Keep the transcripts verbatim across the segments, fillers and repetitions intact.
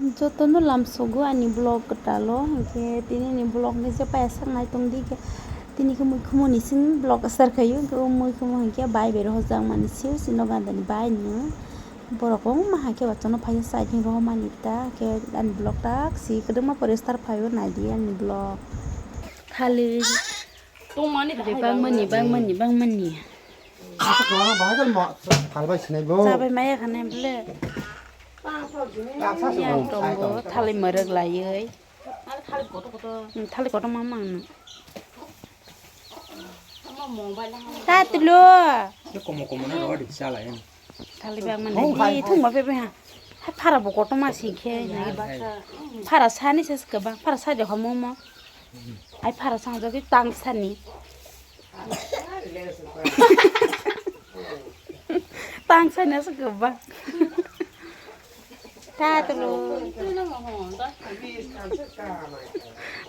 Jotono lamsogo ani vlog kwtalo, hinkhe tinini vlog ni je paiyasak naitongdi, hinkhe tini khe muikhumu ni sing vlog start khaio, hinkhe o muikhumu hinkhe bai bai rohorjak mani sio sino gandani bai no. Borok kwbangma hai khe bacha no phaio side ni rohormani ta, hinkhe ani vlog tak si kwdwkma pore start phaio naidi ani vlog. Thali. Tongmani thali bangmani, bangmani, bangmani. Asa khwlana bahai khe mo-, phalbai sinai bo. Chabai maya khane bole. Baksa se yang bo, tongo, thali mwrwk laiwi. Hmm, thali kotor ma mang no. Tatlo. Komo komo na rodi chala yang. Thali bangmani. Hai, hai, hai. Thungma pepe ha. Hai phara bo kotor ma singkhe. Hai, hai. Phara sani ses kwbang. Phara sa de homo mo. Ai phara sangjagwi tang sani. Tang sani aswk kwbang. Tatlo.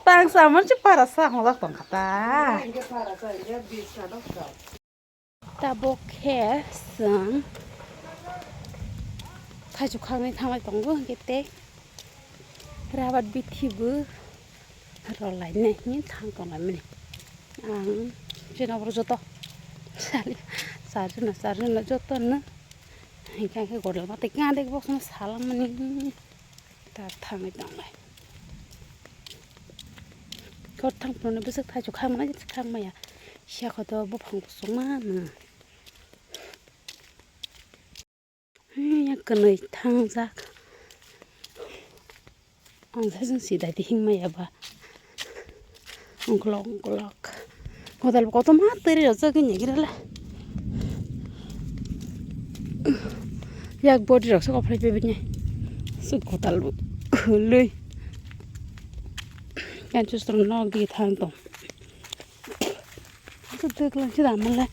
Tang samon se phara sa hojak tongkha ta. Tabok khe chwng thaichuk khagwi thanglai tongo, hinkhe tei rabar bithi bo rwlainai hinwi thang tonglaimani. Ang chini oro joto sali charjona, charjona jotono hinkhe, hinkhe godal ma tei kade boksano salangmani. Ta thangwi tonglai. Kor thang phano bwswk thaichuk khakmani, khakmaya. Siya khoto buphang kusukma nw. Hei, ya kwnwi thangjak. Ang sajwng si dai di himma ya ba. Ongkolok, ongkolok. Godal bo kotorma twi rwjak wngya gira le. Yak body rok se koplai bebini. Sut godal bo. Khwlwi. Yan chusro nok di thang tong. Sut dwklang si da mole.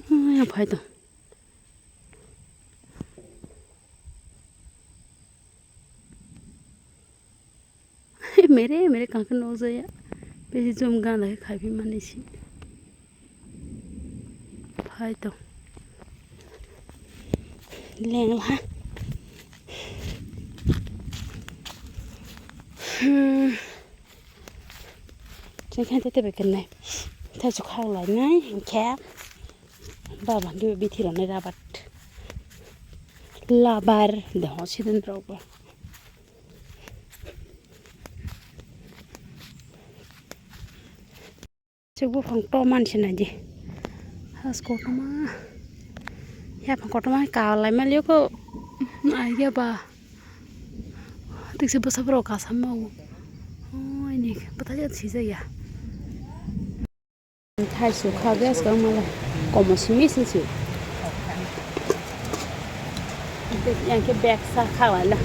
Ya phai tong. Mere mere kangkhe nukjaya. Bisi jom gana khe khaiphimani se. Phai tong. Lengla. Hmm. Chwng khe tei tei bai kwnwi. Thaichuk khak lainai hinkhe. Baba, bithi rwnai rabat. Labar, de ho sidin rok bo. Chwk buphang to manse naidi. Has kotorma. Yaphang kotorma kalaimaliyo ko. Aiya ba. Tikse bwsa borok kasam mau. Oi ni bwtha sijaya. Thaichuk kha gas kang mala. Komo simi sisi. Yang ke bag sa kha wala.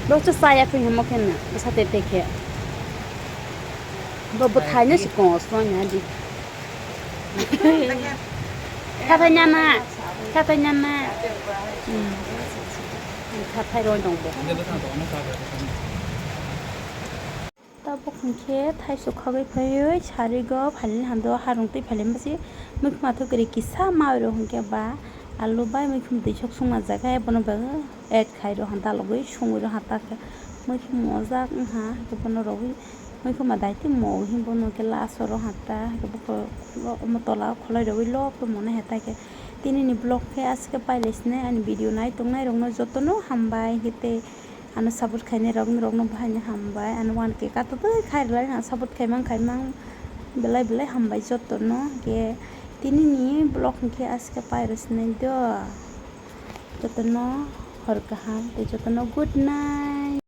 Lo cha saya phi hamo khen na. Sa te te khe. Bo bo thai na si ko so nya di. Kha thai nya na. Kha thai nya na. Hmm. Kha thai roi dong bo. Tabuk hwnkhe thaichuk khagwi phaiwi sarigo phailini hando harung twi phailai masi muikhum athuk kwrwi kisa mawi rok hwnkhe ba alu bai muikhum twi sok songma jaga bono ba add khai rw hanta logwi songwi rw hanta khe muikhum mojak wngha hwnkhe bono rogwi muikhum daitwi mo hwnwi bono khe last oro hanta hwnkhe bokhe omo tola o khwlai rogwi lobwi mone heta khe tinini vlog khe aswk khe pailai sinai ani video nai tongnai rokno jotono hambai hwnkhe tei. Ano support khainai rok, rokno bahai no hambai. Ano one K kato twi khai rwlai, ang support khaimang, khaimang belai, belai hambai jotono. Hwnkhe tinini vlog hwnkhe aswk pairw sinai do. Jotono hor kaham, tei jotono good night.